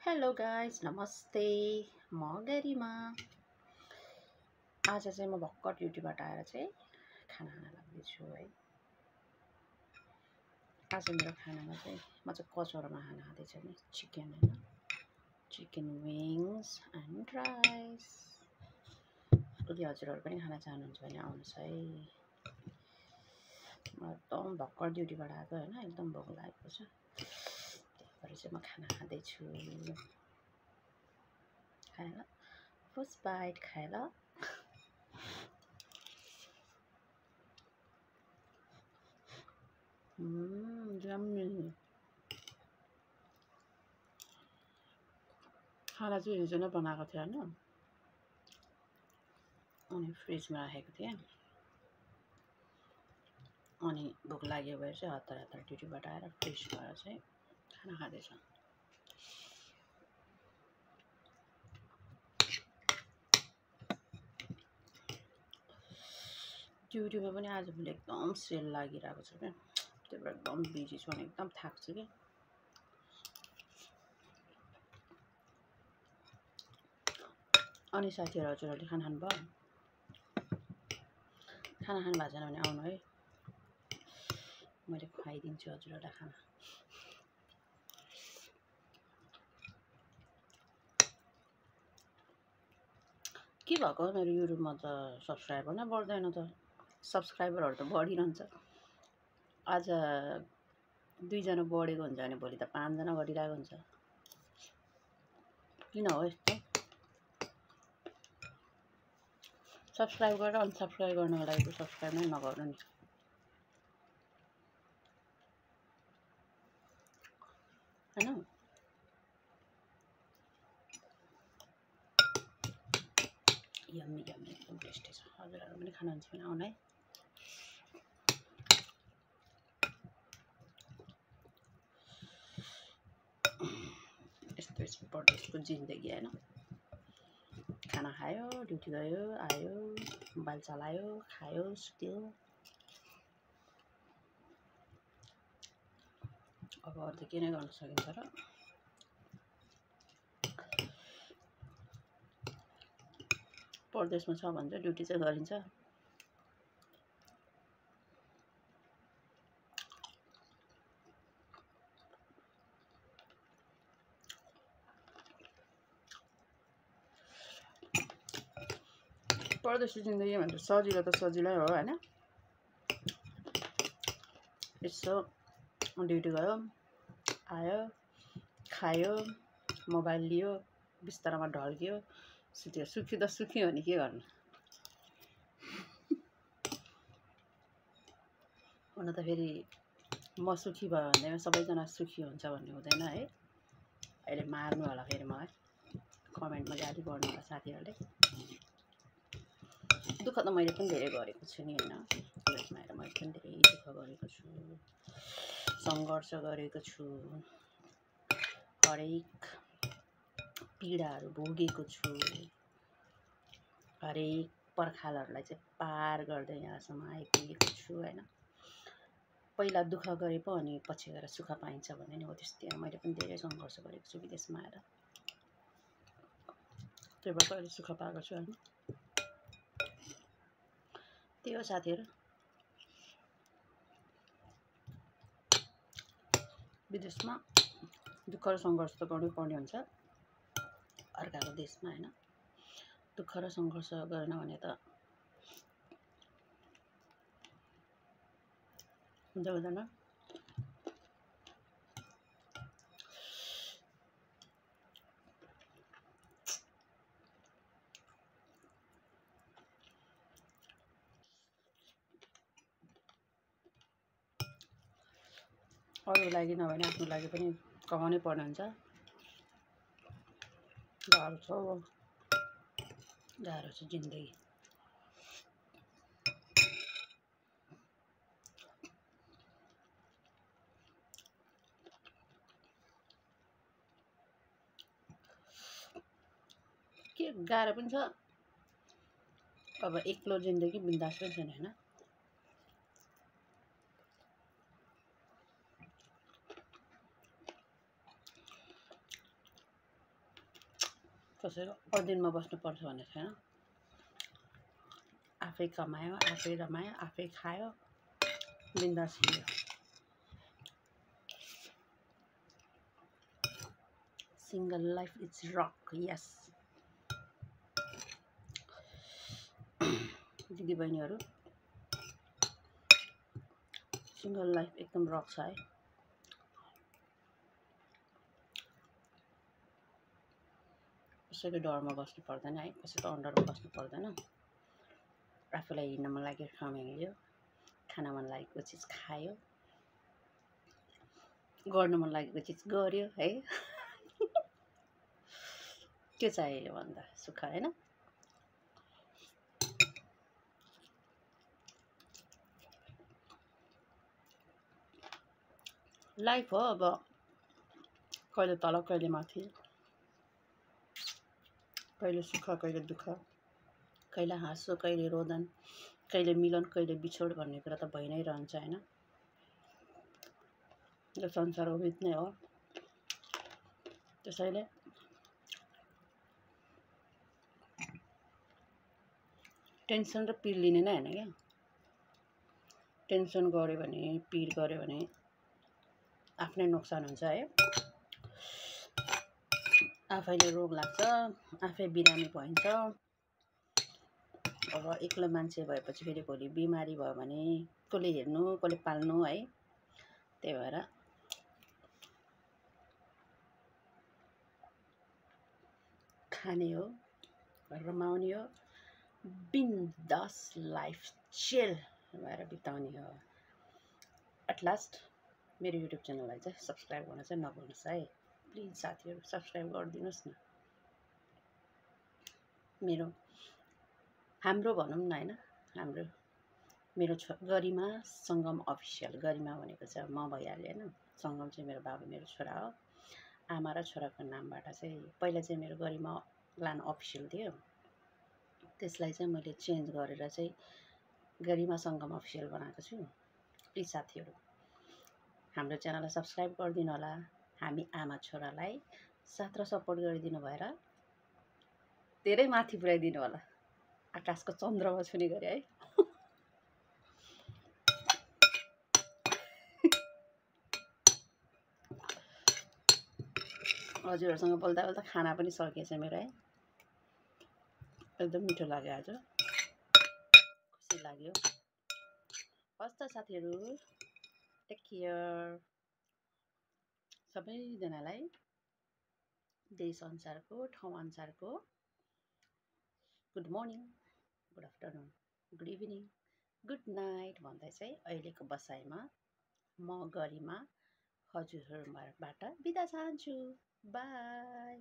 Hello guys नमस्ते म गरिमा। आज चाहिँ म भर्खर ड्युटीबाट आएर चाहिँ खाना खान लाग्दैछु है। आज मेरो खानामा चाहिँ म चाहिँ कचौरामा खाना खाँदैछु नि चिकन हैन, चिकन विङ्स एन्ड राइस। यदि हजुरहरू पनि खाना चाहनुहुन्छ भने आउनुहोस् है। म एकदम भर्खर ड्युटीबाट आएको हैन, एकदम भोक लागेको छ। त्यही भएर चाहिँ म खाना खाँदैछु। खाएर फर्स्ट बाइट खाएर यम्मी। खाना चाहिँ हिजो नै बनाएको थिएँ हैन, अनि फ्रिजमा राखेको थिएँ। अनि भोक लाग्यो भएर चाहिँ हतार हतार ड्युटीबाट आएर फ्रेस भएर चाहिँ खाना खाँदैछु। ड्युटीमा पनि आजभोलि एकदम सेल लागिरहेको छ क्या, त्यही भएर एकदम बिजी छु अनि एकदम थाक्छु क्या। अनि साथीहरू हजुरहरूले खाना खानुभयो? खाना खानु भएको छैन भने आउनु है, मैले खुवाइदिन्छु हजुरहरूलाई खाना। के भएको मेरो युट्युबमा त सब्सक्राइबर नै बढ्दैन त। सब्सक्राइबरहरू त बढिरहन्छ। आज 2 जना बढेको हुन्छ भने भोलि त 5 जना घटिरहेको हुन्छ। किन हो यस्तो? सब्सक्राइब गरेर अनसब्सक्राइब गर्नको लागि त सब्सक्राइब नै नगर्नु नि हैन। यम्मी यम्मी एकदम टेस्टी छ। हजुरहरू पनि खानुहुन्छ भने आउनु है। यस्तो परदेशको जिन्दगी हैन। खाना खायो, ड्युटी गयो, आयो, मोबाइल चलायो, खायो, सुत्यो। अब अरू त के नै गर्न सकिन्छ र। परदेशमा छ भने चाहिँ ड्युटी चाहिँ गरिन्छ। परदेशी जिन्दगी भनेर सजिलो त सजिलै हो हैन। यसो ड्युटी गयो, आयो, खायो, मोबाइल लियो, बिस्तारामा ढल्कियो, सुत्यो। सुखी त सुखी हो नि, के गर्नु। हुन त फेरि म सुखी भयो भन्दैमा सबैजना सुखी हुन्छ भन्ने हुँदैन है। अहिले मार्नु होला फेरि मलाई, कमेन्टमा गाली गर्नु होला साथीहरूले। दुःख त मैले पनि धेरै गरेको छु नि हैन। यसमा आएर मैले पनि धेरै दुःख गरेको छु, सङ्घर्ष गरेको छु, हरेक पीडाहरू भोगेको छु, हरेक पर्खालहरूलाई चाहिँ पार गर्दै यहाँसम्म आइपुगेको छु हैन। पहिला दुःख गरे पो अनि पछि गएर सुख पाइन्छ भन्ने नि हो त्यस्तै। मैले पनि धेरै सङ्घर्ष गरेको छु विदेशमा आएर, त्यही भएर अहिले सुख पाएको छु हैन। त्यही हो साथीहरू, विदेशमा दुःख र सङ्घर्ष त गर्नै पर्ने हुन्छ अर्काको देशमा हैन। दुःख र सङ्घर्ष गरेन भने त हुँदैन। अरूको लागि नभए आफ्नो लागि पनि कमाउनै पर्ने हुन्छ। गाह्रो छ जिन्दगी। के गाह्रो पनि छ, अब एक्लो जिन्दगी बिन्दास पनि छैन हैन। कसैको अधीनमा बस्नुपर्छ भन्ने छैन। आफै कमायो, आफै रमायो, आफै खायो, बिन्दास हिँड्यो। सिंगल लाइफ इज रक, यस। दिदी बहिनीहरू, सिंगल लाइफ एकदम रक छ है। कसैको डरमा बस्नु पर्दैन है, कसैको अन्डरमा बस्नु पर्दैन। आफूलाई हिँड्न मन लाग्यो ठाउँमा हिँड्यो, खान मन लागेको चिज खायो, गर्न मन लागेको चिज गर्यो है। के चाहियो योभन्दा सुख होइन। लाइफ हो अब, कहिले तल कहिले माथि, कहिले सुख कहिले दुःख, कहिले हाँसो कहिले रोदन, कहिले मिलन कहिले बिछोड भन्ने कुरा त भइ नै रहन्छ होइन। यो संसार उभित नै हो। त्यसैले टेन्सन र पिर लिने नै होइन क्या। टेन्सन गऱ्यो भने, पिर गऱ्यो भने आफ्नै नोक्सान हुन्छ है। आफैले रोग लाग्छ, आफै बिरामी भइन्छ। अब एक्लो मान्छे भएपछि फेरि भोलि बिमारी भयो भने कसले हेर्नु, कसले पाल्नु है। त्यही भएर खाने हो, रमाउने हो, बिन्दास लाइफ चिल भएर बिताउने हो। एट लास्ट मेरो युट्युब च्यानललाई चाहिँ सब्सक्राइब गर्न चाहिँ नभुल्नुहोस् है। प्लिज साथीहरू सब्सक्राइब गरिदिनुहोस् न। हाम्रो भनौँ न होइन, मेरो गरिमा सङ्गम अफिसियल। गरिमा भनेको चाहिँ अब म भइहाल्यो होइन। सङ्गम चाहिँ मेरो बाबु मेरो छोरा हो। आमा र छोराको नामबाट चाहिँ पहिला चाहिँ मेरो गरिमा लान अफिसियल थियो। त्यसलाई चाहिँ मैले चेन्ज गरेर चाहिँ गरिमा सङ्गम अफिसियल बनाएको छु। प्लिज साथीहरू हाम्रो च्यानललाई सब्सक्राइब गरिदिनु होला। हामी आमा छोरालाई साथ र सपोर्ट गरिदिनु भएर धेरै माथि पुर्याइदिनु होला, आकाशको चन्द्रमा छुने गरे है। हजुरहरूसँग बोल्दा बोल्दा खाना पनि सकिएछ मेरो है। एकदम मिठो लाग्यो आज, खुसी लाग्यो। हस् त साथीहरू, टेक केयर। सबैजनालाई देश अनुसारको, ठाउँ अनुसारको good morning, good afternoon, good evening, good night भन्दै चाहिँ अहिलेको बसाइमा म गरिमा हजुरहरूबाट बिदा चाहन्छु। बाई।